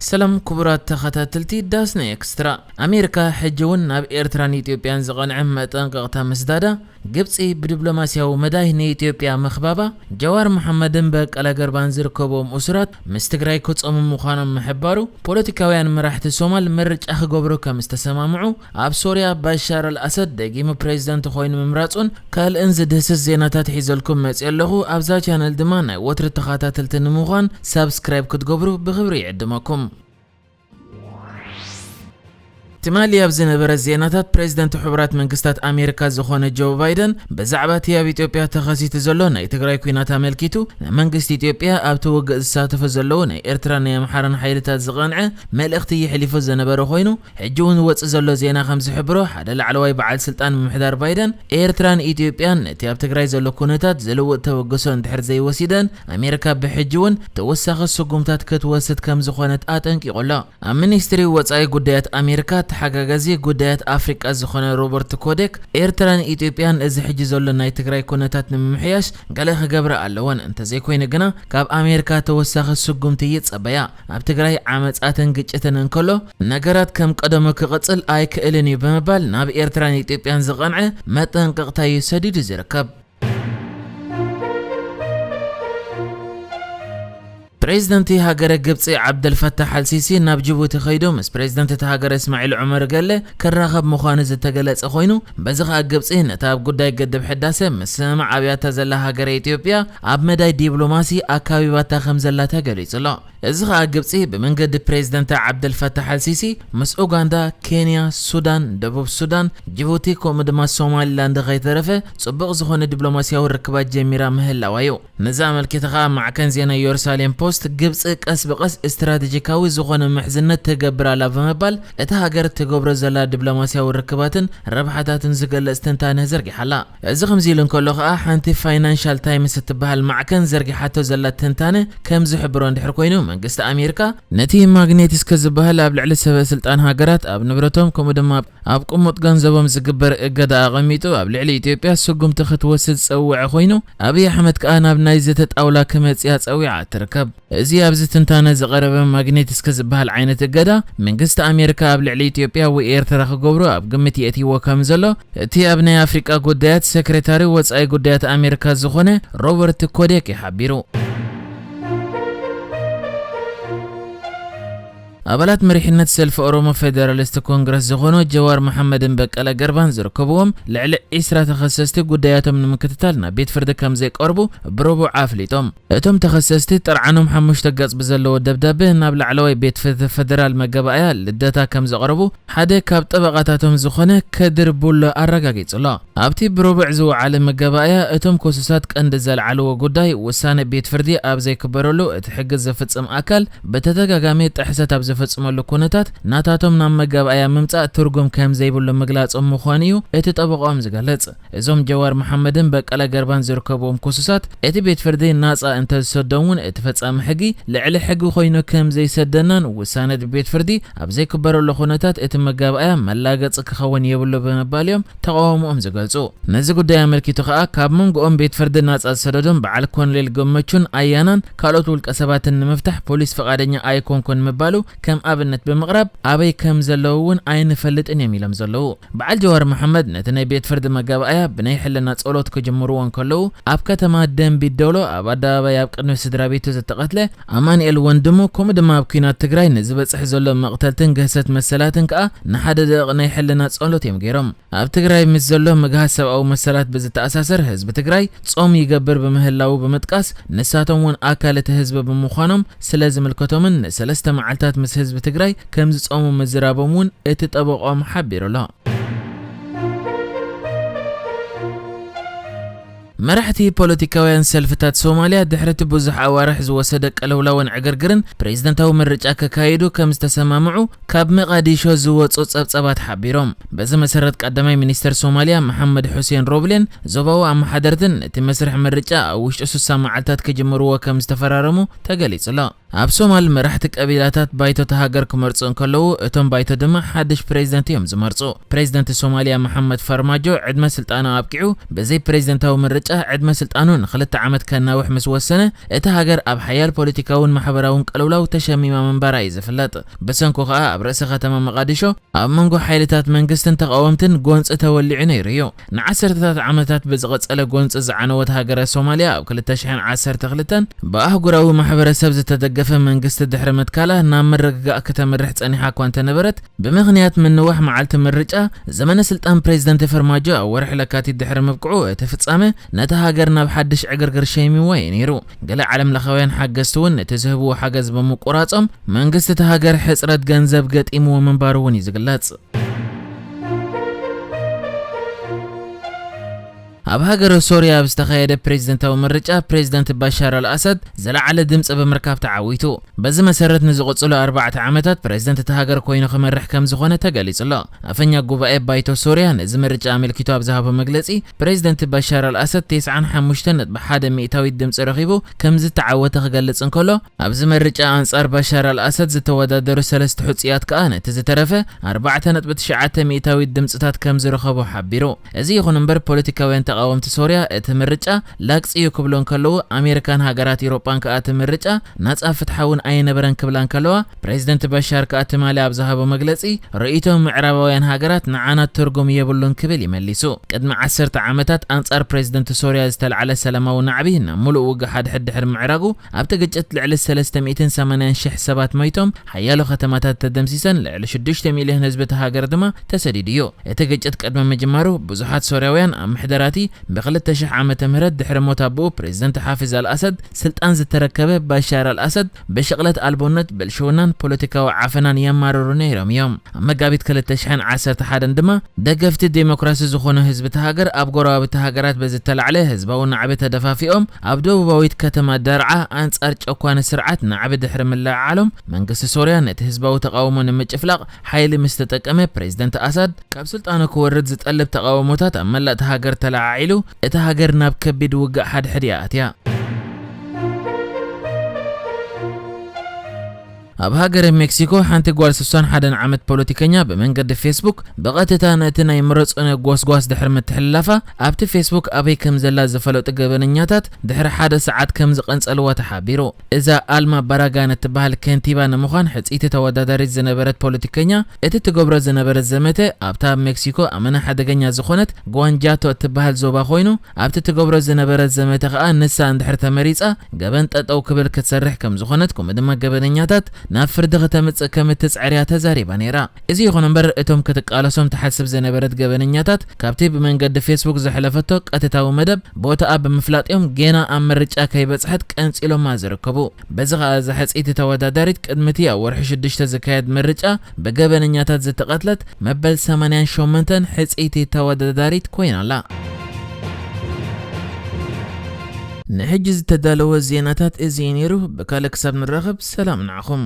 ሰላም ክቡራት ተኸታተልቲ ዳስና ኤክስትራ። ኣሜሪካ ሕጂ እውን ናብ ኤርትራን ኢትዮጵያን ዝቐንዐ መጠንቀቕታ ምስዳዳ፣ ግብጺ ብዲፕሎማስያዊ መዳይ ንኢትዮጵያ ምኽባባ፣ ጀዋር መሓመድን በቀለ ገርባን ዝርከብዎም እሱራት ምስ ትግራይ ክጾሙ ምዃኖም ምሕባሩ፣ ፖለቲካውያን መራሕቲ ሶማል ምርጫ ክገብሩ ከም ዝተሰማምዑ፣ ኣብ ሶርያ ባሻር ኣልኣሰድ ደጊሙ ፕሬዝደንት ኮይኑ ምምራጹን ካልእን ዝድህስስ ዜናታት ሒዘልኩም መጽእ ኣለኹ። ኣብዛ ቻነል ድማ ናይ ወትሪ ተኸታተልቲ ንምዃን ሳብስክራይብ ክትገብሩ ብኽብሪ ይዕድመኩም። ትማሊ ኣብ ዝነበረ ዜናታት፣ ፕሬዝደንት ሕቡራት መንግስታት ኣሜሪካ ዝኾነ ጆ ባይደን ብዛዕባ እቲ ኣብ ኢትዮጵያ ተኸሲቱ ዘሎ ናይ ትግራይ ኲናት ኣመልኪቱ፣ ንመንግስቲ ኢትዮጵያ ኣብቲ ውግእ ዝሳተፉ ዘለዉ ናይ ኤርትራን ናይ ኣምሓራን ሓይልታት ዝቐንዐ መልእኽቲ የሕሊፉ ዝነበረ ኮይኑ፣ ሕጂ እውን ዝወጽእ ዘሎ ዜና ከም ዝሕብሮ፣ ሓደ ላዕለዋይ በዓል ስልጣን ምምሕዳር ባይደን፣ ኤርትራን ኢትዮጵያን ነቲ ኣብ ትግራይ ዘሎ ኩነታት ዝልውጥ ተበግሶ እንድሕር ዘይወሲደን፣ ኣሜሪካ ብሕጂ እውን ተወሳኺ ስጉምታት ክትወስድ ከም ዝኾነት ኣጠንቂቑ ኣሎ። ኣብ ሚኒስትሪ ወጻኢ ጉዳያት ኣሜሪካ ተሓጋጋዚ ጉዳያት ኣፍሪቃ ዝኾነ ሮበርት ኮዴክ፣ ኤርትራን ኢትዮጵያን እዚ ሕጂ ዘሎ ናይ ትግራይ ኩነታት ንምምሕያሽ ገለ ክገብራ ኣለወን፣ እንተዘይኮይኑ ግና ካብ ኣሜሪካ ተወሳኺ ስጉምቲ ይጸበያ። ኣብ ትግራይ ዓመጻትን ግጭትን እንከሎ፣ ነገራት ከም ቀደሙ ክቕጽል ኣይክእልን እዩ ብምባል፣ ናብ ኤርትራን ኢትዮጵያን ዝቐንዐ መጠንቀቕታ እዩ ሰዲዱ ዝርከብ። ፕሬዝደንቲ ሃገረ ግብጺ ዓብደልፈታሕ ኣልሲሲ ናብ ጅቡቲ ከይዱ ምስ ፕሬዝደንት እታ ሃገር እስማዒል ዑመር ገለ ክራኸብ ምዃኑ ዝተገለጸ ኮይኑ፣ በዚ ኸኣ ግብጺ ነታ ኣብ ጉዳይ ግድብ ሕዳሰ ምስምማዕ ኣብያታ ዘላ ሃገረ ኢትዮጵያ ኣብ መዳይ ዲፕሎማሲ ኣካቢባታ ከም ዘላ ተገሊጹ ኣሎ። እዚ ኸኣ ግብጺ ብመንገዲ ፕሬዝደንታ ዓብደልፈታሕ ኣልሲሲ ምስ ኡጋንዳ፣ ኬንያ፣ ሱዳን፣ ደቡብ ሱዳን፣ ጅቡቲ ከምኡ ድማ ሶማሊላንድ ከይተረፈ ጽቡቕ ዝኾነ ዲፕሎማስያዊ ርክባት ጀሚራ ምህላዋ እዩ። ነዚ ኣመልኪቱ ኸኣ ማዕከን ዜና ኢየሩሳሌም ፖስት፣ ግብጺ ቀስ ብቐስ ስትራቴጂካዊ ዝኾነ ምሕዝነት ትገብር ኣላ ብምባል፣ እታ ሃገር ትገብሮ ዘላ ዲፕሎማስያዊ ርክባትን ረብሓታትን ዝገልጽ ትንታነ ዘርጊሓ ኣላ። እዚ ከምዚ ኢሉ እንከሎ ኸኣ፣ ሓንቲ ፋይናንሻል ታይምስ እትበሃል ማዕከን ዘርጊሓቶ ዘላ ትንታነ ከም ዝሕብሮ እንድሕር ኮይኑ፣ መንግስቲ ኣሜሪካ ነቲ ማግኔትስክ ዝበሃል ኣብ ልዕሊ ሰበ ስልጣን ሃገራት ኣብ ንብረቶም ከምኡ ድማ ኣብ ቅሙጥ ገንዘቦም ዝግበር እገዳ ኣቐሚጡ ኣብ ልዕሊ ኢትዮጵያ ስጉምቲ ክትወስድ ዝጸውዐ ኮይኑ፣ ኣብይ ኣሕመድ ከኣ ናብ ናይ ዘተ ጣውላ ክመጽእ ጸዊዓ ትርከብ። እዚ ኣብዚ ትንታነ ዝቐረበ ማግኔትስክ ዝበሃል ዓይነት እገዳ፣ መንግስቲ ኣሜሪካ ኣብ ልዕሊ ኢትዮጵያ ወይ ኤርትራ ክገብሮ ኣብ ግምት የእትይዎ ከም ዘሎ፣ እቲ ኣብ ናይ ኣፍሪቃ ጉዳያት ሴክሬታሪ ወጻኢ ጉዳያት ኣሜሪካ ዝኾነ ሮበርት ኮዴክ እዩ ሓቢሩ። ኣባላት መሪሕነት ሰልፊ ኦሮሞ ፌደራሊስት ኮንግረስ ዝኾኑ ጀዋር መሓመድን በቀለ ገርባን ዝርከብዎም ልዕሊ ዒስራ ተኸሰስቲ ጉዳያቶም ንምክትታል ናብ ቤት ፍርዲ ከም ዘይቀርቡ ብረቡዕ ኣፍሊጦም። እቶም ተኸሰስቲ ጥርዓኖም ሓሙሽተ ገጽ ብዘለዎ ደብዳበ ናብ ላዕለዋይ ቤት ፍርዲ ፈደራል መጋባእያ ልደታ ከም ዘቕረቡ ሓደ ካብ ጠበቓታቶም ዝኾነ ከድር ቡሎ ኣረጋጊጹ ኣሎ። ኣብቲ ብረቡዕ ዝወዓለ መጋባእያ እቶም ክሱሳት ቀንዲ ዘልዓልዎ ጉዳይ ውሳነ ቤት ፍርዲ ኣብ ዘይክበረሉ እቲ ሕጊ ዘፍጽም ኣካል ብተደጋጋሚ ጥሕሰት ኣብ ዘፈጽመሉ ኩነታት ናታቶም ናብ መጋባእያ ምምጻእ ትርጉም ከም ዘይብሉ ምግላጾም ምዃኑ እዩ እቲ ጠበቓኦም ዝገልጽ። እዞም ጀዋር መሓመድን በቀለ ገርባን ዝርከብዎም ክሱሳት፣ እቲ ቤት ፍርዲ ናጻ እንተዝሰዶም እውን እቲ ፈጻሚ ሕጊ ልዕሊ ሕጊ ኮይኑ ከም ዘይሰደናን ውሳነ እቲ ቤት ፍርዲ ኣብ ዘይክበረሉ ኩነታት እቲ መጋባእያ መላገጺ ክኸውን የብሉ ብምባል እዮም ተቓውሞኦም ዝገልጹ። ነዚ ጉዳይ ኣመልኪቱ ከኣ ካብ መንጎኦም ቤት ፍርዲ ናጻ ዝሰደዶም በዓል ኮሎኔል ገመቹን ኣያናን ካልኦት ውልቀ ሰባትን ንምፍታሕ ፖሊስ ፍቓደኛ ኣይኮንኩን ምባሉ ከም ኣብነት ብምቕራብ ኣበይ ከም ዘለዉ እውን ኣይንፈልጥን እዮም ኢሎም ዘለዉ። በዓል ጀዋር መሓመድ ነቲ ናይ ቤት ፍርዲ መጋባእያ ብናይ ሕልና ጸሎት ክጅምርዎ እንከለዉ፣ ኣብ ከተማ ደንቢ ዶሎ ኣብ ኣደባባይ ኣብ ቅድሚ ስድራ ቤቱ ዝተቐትለ ኣማኑኤል ወንድሙ፣ ከምኡ ድማ ኣብ ኲናት ትግራይ ንዝበጽሕ ዘሎ መቕተልትን ግህሰት መሰላትን ከኣ ንሓደ ደቂቕ ናይ ሕልና ጸሎት እዮም ገይሮም። ኣብ ትግራይ ምስ ዘሎ ምግሃስ ሰብኣዊ መሰላት ብዝተኣሳሰር፣ ህዝቢ ትግራይ ጾም ይገብር ብምህላዉ ብምጥቃስ፣ ንሳቶም እውን ኣካል እቲ ህዝቢ ብምዃኖም ስለ ዝምልከቶምን ንሰለስተ መዓልታት ምስ ህዝቢ ትግራይ ከም ዝጾሙ ምዝራቦም እውን እቲ ጠበቆም ሓቢሩ ኣሎ። መራሕቲ ፖለቲካውያን ሰልፍታት ሶማልያ ድሕሪ እቲ ብዙሕ ኣዋርሕ ዝወሰደ ቅልውላውን ዕግርግርን ፕሬዝደንታዊ ምርጫ ከካይዱ ከም ዝተሰማምዑ ካብ መቓዲሾ ዝወጹ ጸብጻባት ሓቢሮም። በዚ መሰረት ቀዳማይ ሚኒስተር ሶማልያ መሓመድ ሑሴን ሮብሌን ዞባዊ ኣመሓደርትን ነቲ መስርሕ ምርጫ ኣብ ውሽጢ ስሳ መዓልታት ክጅምርዎ ከም ዝተፈራረሙ ተገሊጹ ኣሎ። ኣብ ሶማል መራሕቲ ቀቢላታት ባይቶ እታ ሃገር ክመርጹ እንከለዉ፣ እቶም ባይቶ ድማ ሓድሽ ፕሬዚደንት እዮም ዝመርጹ። ፕሬዚደንት ሶማልያ መሓመድ ፋርማጆ ዕድመ ስልጣኑ ኣብቂዑ፣ ብዘይ ፕሬዚደንታዊ ምርጫ ዕድመ ስልጣኑ ንክልተ ዓመት ከናውሕ ምስ ወሰነ፣ እታ ሃገር ኣብ ሓያል ፖለቲካውን ማሕበራውን ቅልውላው ተሸሚማ ምንባራ እዩ ዝፍለጥ። ብሰንኩ ከኣ ኣብ ርእሰ ከተማ መቓዲሾ ኣብ መንጎ ሓይልታት መንግስትን ተቓወምትን ጎንፂ ተወሊዑ ነይሩ እዩ። ንዓሰርተታት ዓመታት ብዝቐጸለ ጎንፂ ዝዓነወት ሃገረ ሶማልያ ኣብ ክልተ ሽሕን ዓሰርተ ክልተን ብኣህጉራዊ ማሕበረሰብ ዝተደገፈ መንግስቲ ድሕሪ ምትካላ ናብ ምርግጋእ ከተምርሕ ጸኒሓ እኳ እንተነበረት፣ ብምኽንያት ምንዋሕ መዓልቲ ምርጫ ዘመነ ስልጣን ፕሬዚደንት ፈርማጆ ኣብ ወርሒ ለካቲት ድሕሪ ምብቅዑ እቲ ፍጻመ ነታ ሃገር ናብ ሓድሽ ዕግርግር ሸይምዋ እዩ ነይሩ። ገለ ዓለም ለኻውያን ሓገዝቲ እውን ነቲ ዝህብዎ ሓገዝ ብምቁራጾም መንግስቲ እታ ሃገር ሕጽረት ገንዘብ ገጢምዎ ምንባሩ እውን እዩ ዝግለጽ። ኣብ ሃገረ ሶርያ ኣብ ዝተኻየደ ፕሬዝደንታዊ ምርጫ ፕሬዝደንት ባሻር ኣልኣሳድ ዝለዓለ ድምፂ ብምርካብ ተዓዊቱ። በዚ መሰረት ንዝቕፅሉ ኣርባዕተ ዓመታት ፕሬዝደንት እቲ ሃገር ኮይኑ ክመርሕ ከም ዝኾነ ተገሊጹ ኣሎ። ኣፈኛ ጉባኤ ባይቶ ሶርያ ነዚ ምርጫ ኣመልኪቱ ኣብ ዝሃቦ መግለፂ ፕሬዝደንት ባሻር ኣልኣሳድ ተስዓን ሓሙሽተን ነጥቢ ሓደ ሚእታዊት ድምፂ ረኺቡ ከም ዝተዓወተ ክገልጽ እንከሎ፣ ኣብዚ ምርጫ ኣንጻር ባሻር ኣልኣሳድ ዝተወዳደሩ ሰለስተ ሕጹያት ከኣ ነቲ ዝተረፈ ኣርባዕተ ነጥቢ ትሽዓተ ሚእታዊት ድምጽታት ከም ዝረኸቡ ሓቢሩ። እዚ ይኹን እምበር ፖለቲካውያን ተቓወምቲ ሶርያ እቲ ምርጫ ላግጺ እዩ ክብሉ እንከለዉ ኣሜሪካን ሃገራት ኤውሮጳን ከኣ እቲ ምርጫ ናጻ ፍትሓውን ኣይነበረን ክብላ እንከለዋ ፕሬዚደንት ባሻር ከኣ ትማሊ ኣብ ዝሃቦ መግለጺ ርእይቶ ምዕራባውያን ሃገራት ንዓና ትርጉም የብሉን ክብል ይመሊሱ። ቅድሚ ዓሰርተ ዓመታት ኣንጻር ፕሬዚደንት ሶርያ ዝተልዓለ ሰላማዊ ናዕቢ ናብ ሙሉእ ውግእ ሓድሕድ ድሕሪ ምዕራጉ ኣብቲ ግጭት ልዕሊ ሰለስተ ሚእትን ሰማንያን ሽሕ ሰባት ሞይቶም፣ ሓያሎ ከተማታት ተደምሲሰን፣ ልዕሊ ሽዱሽተ ሚልዮን ህዝቢ እታ ሃገር ድማ ተሰዲዱ እዩ። እቲ ግጭት ቅድሚ ምጅማሩ ብዙሓት ሶርያውያን ኣብ ምሕደራቲ ብክልተ ሽሕ ዓመተ ምህረት ድሕሪ ሞት ኣቦኡ ፕሬዚደንት ሓፊዝ ኣልኣሰድ ስልጣን ዝተረከበ ባሻር ኣልኣሰድ ብሽቕለት ኣልቦነት፣ ብልሽውናን ፖለቲካዊ ዓፈናን የማርሩ ነይሮም እዮም። ኣብ መጋቢት ክልተ ሽሕን ዓሰርተ ሓደን ድማ ደገፍቲ ዴሞክራሲ ዝኾኑ ህዝቢ እታ ሃገር ኣብ ጎረባብቲ ሃገራት ብዝተላዕለ ህዝባዊ ናዕቢ ተደፋፊኦም ኣብ ደቡባዊት ከተማ ደርዓ ኣንጻር ጨኳኒ ስርዓት ናዕቢ ድሕሪ ምልዕዓሎም መንግስቲ ሶርያ ነቲ ህዝባዊ ተቓውሞ ንምጭፍላቕ ሓይሊ ምስ ተጠቀመ ፕሬዝደንት ኣሳድ ካብ ስልጣኑ ክወርድ ዝጠልብ ተቓውሞታት ኣብ መላእ እታ ሃገር ተለዓዒሉ እታ ሃገር ናብ ከቢድ ውግእ ሓድሕድ እያ ኣትያ። ኣብ ሃገረ ሜክሲኮ ሓንቲ ጓል ስሳን ሓደን ዓመት ፖለቲከኛ ብመንገዲ ፌስቡክ ብቐጥታ ነቲ ናይ ምረጹኒ ጎስጓስ ድሕሪ ምትሕልላፋ ኣብቲ ፌስቡክ ኣበይ ከም ዘላ ዝፈለጡ ገበነኛታት ድሕሪ ሓደ ሰዓት ከም ዝቐንጸልዋ ተሓቢሩ። እዛ ኣልማ ባራጋን እትበሃል ከንቲባ ንምዃን ሕጽይቲ ተወዳዳሪት ዝነበረት ፖለቲከኛ እቲ ትገብሮ ዝነበረት ዘመተ ኣብታ ኣብ ሜክሲኮ ኣመና ሓደገኛ ዝኾነት ጓንጃቶ እትበሃል ዞባ ኮይኑ ኣብቲ ትገብሮ ዝነበረት ዘመተ ከኣ ንሳ እንድሕር ተመሪጻ ገበን ጠጠው ክብል ክትሰርሕ ከም ዝኾነት ከምኡ ድማ ገበነኛታት ናብ ፍርዲ ክተምጽእ ከም እትጽዕር እያ ተዛሪባ ነይራ። እዚ ይኹን እምበር እቶም ክትቃለሶም ትሓስብ ዝነበረት ገበነኛታት ካብቲ ብመንገዲ ፌስቡክ ዘሕለፈቶ ቀጥታዊ መደብ ቦታኣ ብምፍላጥ እዮም ጌና ኣብ ምርጫ ከይበጽሐት ቀንጺሎማ ዝርከቡ። በዚ ኸኣ እዛ ሕጽይቲ ተወዳዳሪት ቅድሚ እቲ ኣብ ወርሒ ሽዱሽተ ዝካየድ ምርጫ ብገበነኛታት ዝተቐትለት መበል ሰማንያን ሸሞንተን ሕጽይቲ ተወዳዳሪት ኮይና ኣላ። ንሕጂ ዝተዳለወ ዜናታት እዚ እዩ ነይሩ። ብካልእ ክሳብ ንራኸብ ሰላም ንዓኹም።